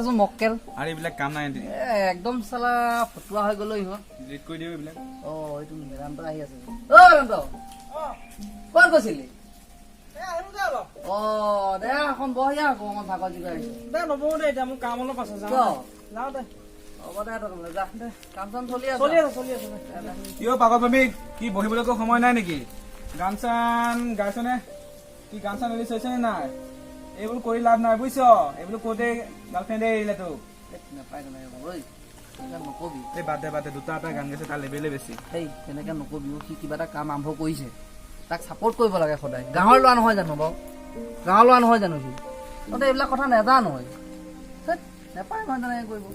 চাচোন, মক্কেল। আৰু এইবিলাক কাম নাই। এ একদম চালা ফটুৱা হৈ গ'লো ইহঁত। ডিলিট কৰি দিওঁ এইবিলাক। অ, এইটো বেদান্ত আহি আছে। অ বেদান্ত, ক'ত গৈছিলি? অ দে, অকণ বহ আকৌ, অকণ ভাগৰ যোগাৰ আহিছে। দে, নবহো দে, এতিয়া মোৰ কাম অলপ আছে, যাওঁ। কিয়? যাওঁ দে। হ'ব দে তেনেহ'লে, যা। কাম চাম চলি আছে? চলি আছে, চলি আছে। কিয় পাগল প্ৰেমিক, কি বহিবলৈকো সময় নাই নেকি? গান চান গাইছনে কি? গান চান ৰিলিজ হৈছে নে নাই? এইবোৰ কৰি লাভ নাই, বুজিছ? এইবোৰ কৰোঁতে গাৰ্লফ্ৰেণ্ডে এৰিলে তোক। নাপায় তেনেকে, ঐ, তেনেকে নকবি। এই বাদ দে, বাদ দে, দুটা এটা গান গাইছে, তাৰ লেবেলে বেছি। সেই তেনেকে নকবি। সি কিবা এটা কাম আৰম্ভ কৰিছে, তাক ছাপৰ্ট কৰিব লাগে সদায়। গাঁৱৰ ল'ৰা নহয় জানো বাৰু? গাঁৱৰ ল'ৰা নহয় জানো সি? তহঁতে এইবিলাক কথা নাজানই। ধেৎ, নাপায় নহয় তেনেকে কৰিব।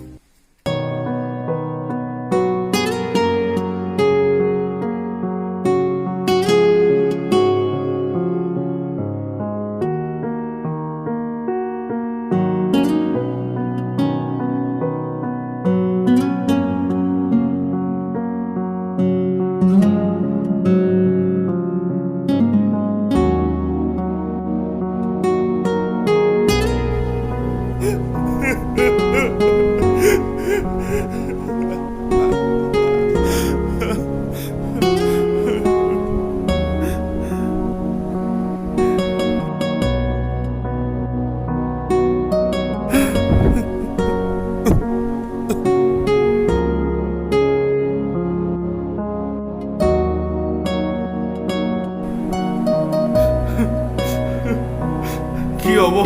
কি হ'ব,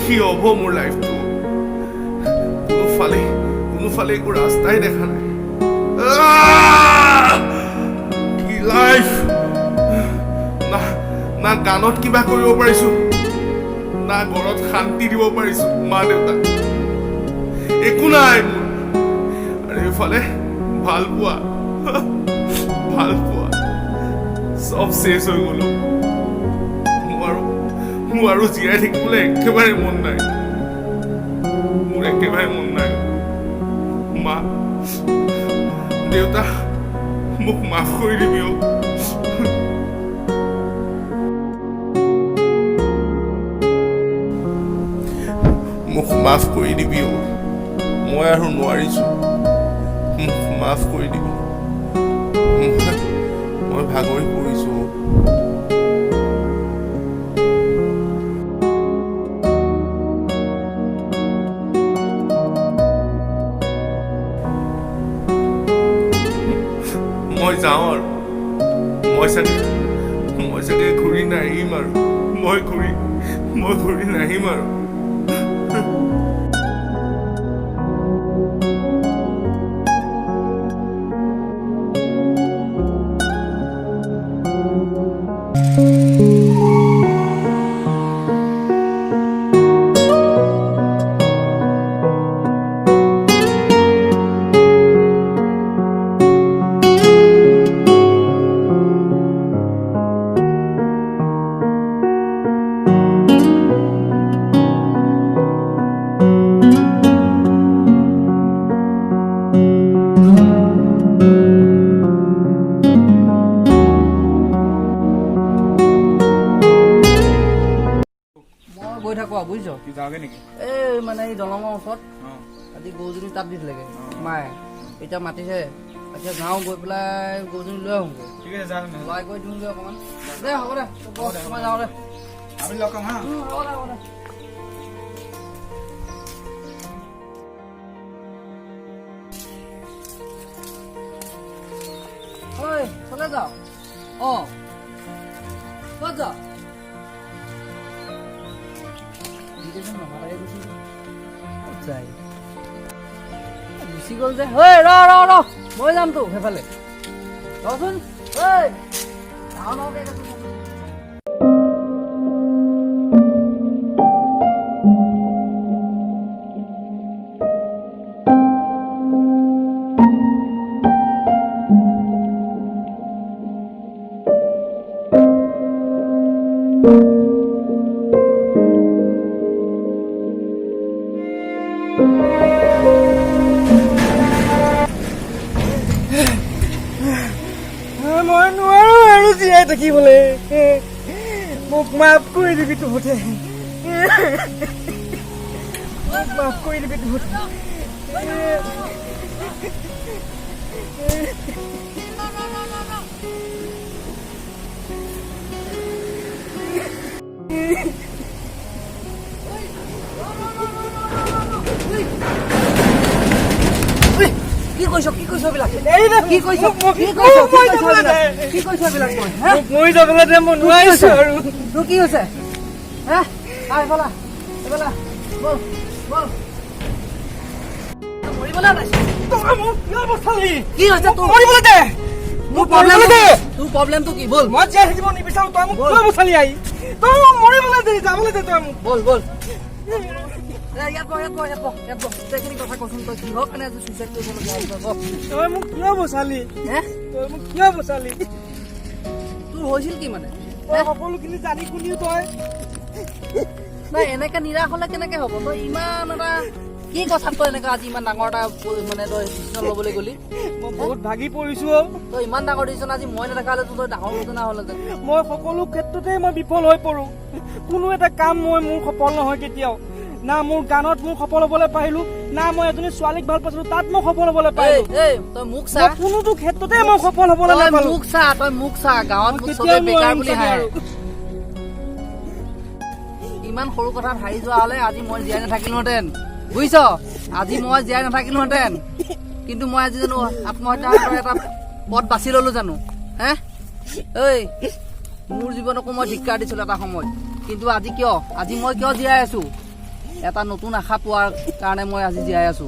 কি হ'ব মোৰ লাইফটো? কোনোফালে কোনোফালে একো ৰাস্তাই দেখা নাই। আহ! কি লাইফ! না না গানত কিবা কৰিব পাৰিছো, না ঘৰত শান্তি দিব পাৰিছো মা দেউতাক। একো নাই মোৰ। আৰু এইফালে ভাল পোৱা, ভাল পোৱা চব শেষ হৈ গ'লো। মোৰ আৰু জীয়াই থাকিবলৈ একেবাৰে মন নাই। মোৰ একেবাৰে মন নাই। মা দেউতা, মোক মাফ কৰি দিবি অ'। মোক মাফ কৰি দিবি অ'। মই আৰু নোৱাৰিছো, মোক মাফ কৰি দিবি। মই ভাগৰি পৰিছো অ'। মই যাওঁ আৰু মই চাগে ঘূৰি নাহিম আৰু মই ঘূৰি নাহিম আৰু। মই গৈ থাকো আৰু, বুজিছ? কি, যাওঁগে নেকি? এই মানে এই দলঙৰ ওচৰত। আজি গৰুজনী তাত দিছিলেগে মায়ে, এতিয়া মাতিছে। এতিয়া যাওঁ, গৈ পেলাই গৰুজনী লৈ আহোঁগৈ। ঠিক আছে, যা তেনেহ'লে। ওলাই গৈ দিওঁগৈ অকণমান। দে, হ'ব দে, তই বহ, মই যাওঁ দে। আমি লগ পাম হা। হ'ব দে, হ'ব দে। ঐ, কলে যাওঁ? অ, ক'ত যাওঁ? দেখোন নমাতাকে গুচি গ'ল। ক'ত যায়? এ, গুচি গ'ল যে। ঐ, ৰ ৰ ৰ, মই যামতো সেইফালে। ৰচোন ঐ, যাওঁ নহকে কৈছো। মই নোৱাৰো আৰু জীয়াই থাকিবলৈ। মোক মাফ কৰি দিবি তহঁতে। মোক মাফ কৰি দিবি তহঁত। কি কৈছ, কি কৈছ এইবিলাক? এৰি দে। কি কৈছ? মোক- কি কৈছ? মোক কি মৰি কৈছ যাবলৈ এইবিলাক? দে। কি কৈছ এইবিলাক তই, হে? মোক মৰি যাবলৈ দে, মই নোৱাৰিছো আৰু। তোৰ কি হৈছে, হে? আহ, এইফালে আহ, এইফালে আহ। ব'ল, ব'ল। তই মৰিবলৈ ওলাইছ? তই মোক কিয় বচালি? কি হৈছে তোৰ? মৰিবলৈ দে। তোৰ মোক মৰিবলৈ দে। তোৰ প্ৰব্লেমটো কি, ব'ল। মই জীয়াই থাকিব নিবিচাৰো। তই মোক ব'ল। কিয় বচালি আহি? তই মোক মৰিবলৈ দে, যাবলৈ দে তই মোক। ব'ল, ব'ল। এ, ইয়াত বহ, ইয়াত বহ, ইয়াত বহ, ইয়াত বহ। গোটেইখিনি কথা কচোন, তই কিহৰ কাৰণে আজি চুইচাইড কৰিবলগীয়া হ'ল, তই ক। তই মোক কিয় বচালি? হে? তই মোক কিয় বচালি? তোৰ হৈছিল কি মানে? তই সকলোখিনি জানি শুনিও তই নাই, এনেকে নিৰাশ হলে কেনেকে হ'ব? তই ইমান এটা কি কথাত তই এনেকে আজি ইমান ডাঙৰ এটা মানে তই ডিচিশ্যন ল'বলৈ গ'লি? মই বহুত ভাগি পৰিছো অ'। তই ইমান ডাঙৰ ডিচিশ্যন, আজি মই নেদেখা হ'লেতো তই ডাঙৰ ঘটনা হ'লহেঁতেন। মই সকলো ক্ষেত্ৰতেই মই বিফল হৈ পৰো। কোনো এটা কাম মই মোৰ সফল নহয় কেতিয়াও। না মোৰ গানত মোৰ সফল হ'বলৈ পাৰিলো, না মই এজনী ছোৱালীক ভাল পাইছিলো তাত মই সফল হ'বলৈ এই পাৰিলো। এই, তই মোক চা। মই কোনোটো ক্ষেত্ৰতে মই সফল হ'বলৈ তই নাপালো। মোক চা, তই মোক চা, গাঁৱত মই মোক কেতিয়াও চবে বেকাৰ নোৱাৰিম বুলি চাগে হাঁহে। আৰু। ইমান সৰু কথাত হাৰি যোৱা হ'লে আজি মই জীয়াই নাথাকিলোহেঁতেন, বুজিছ? আজি মই জীয়াই নাথাকিলোহেঁতেন। কিন্তু মই আজি জানো আত্মহত্যাৰ দৰে এটা পথ বাছি ললো জানো, হে? ঐ, মোৰ জীৱনকো মই ধিক্কাৰ দিছিলো এটা সময়ত, কিন্তু আজি কিয়, আজি মই কিয় জীয়াই আছো? এটা নতুন আশা পোৱাৰ কাৰণে মই আজি জীয়াই আছো।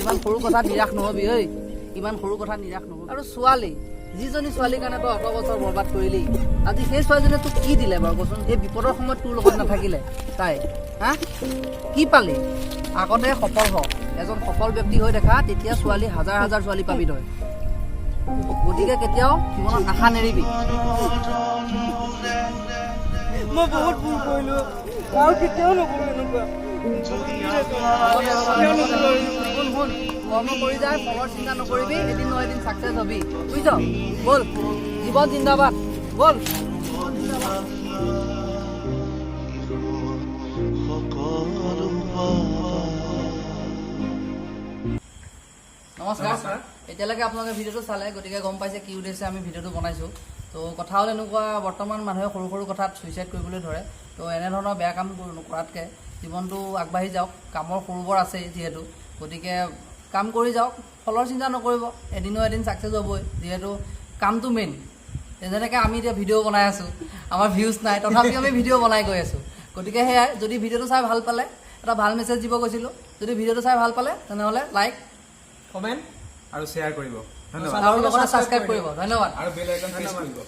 ইমান সৰু কথাত নিৰাশ নহবি ঐ, ইমান সৰু কথাত নিৰাশ নহবি। আৰু ছোৱালী, যিজনী ছোৱালীৰ কাৰণে তই অত বছৰ বৰবাদ কৰিলি, আজি সেই ছোৱালীজনীয়ে তোক কি দিলে বাৰু কচোন? এই বিপদৰ সময়ত তোৰ লগত নাথাকিলে তাই, হা? কি পালি? আগতে সফল হ, এজন সফল ব্যক্তি হৈ দেখা, তেতিয়া ছোৱালী হাজাৰ হাজাৰ ছোৱালী পাবি তই। গতিকে কেতিয়াও জীৱনত আশা নেৰিবি। মই বহুত ভুল কৰিলো, আৰু কেতিয়াও নকৰো এনেকুৱা। কেতিয়াও নকৰো আৰু। শুন শুন, কৰ্ম কৰি যায়, ফলৰ চিন্তা নকৰিবি, এদিন নহয় এদিন ছাকচেছ হবি, বুজিছ? ব'ল, জীৱন জিন্দাবাদ, ব'ল। নমস্কাৰ। এতিয়ালৈকে আপোনালোকে ভিডিঅ'টো চালে, গতিকে গম পাইছে কি উদ্দেশ্যে আমি ভিডিঅ'টো বনাইছোঁ। তো কথা হ'ল এনেকুৱা, বৰ্তমান মানুহে সৰু সৰু কথাত ছুইচাইড কৰিবলৈ ধৰে। তো এনেধৰণৰ বেয়া কাম কৰাতকৈ জীৱনটো আগবাঢ়ি যাওক। কামৰ সৰু বৰ আছেই যিহেতু, গতিকে কাম কৰি যাওক, ফলৰ চিন্তা নকৰিব, এদিনো এদিন ছাকচেছ হ'বই, যিহেতু কামটো মেইন। যেনেকৈ আমি এতিয়া ভিডিঅ' বনাই আছোঁ, আমাৰ ভিউজ নাই, তথাপিও আমি ভিডিঅ' বনাই গৈ আছোঁ। গতিকে সেয়াই, যদি ভিডিঅ'টো চাই ভাল পালে, এটা ভাল মেছেজ দিব গৈছিলোঁ, যদি ভিডিঅ'টো চাই ভাল পালে তেনেহ'লে লাইক, কমেণ্ট আৰু শ্বেয়াৰ কৰিব। ধন্যবাদ। আৰু লগতে ছাবস্ক্ৰাইব কৰিব। ধন্যবাদ। আৰু বেল আইকন প্ৰেছ কৰিব।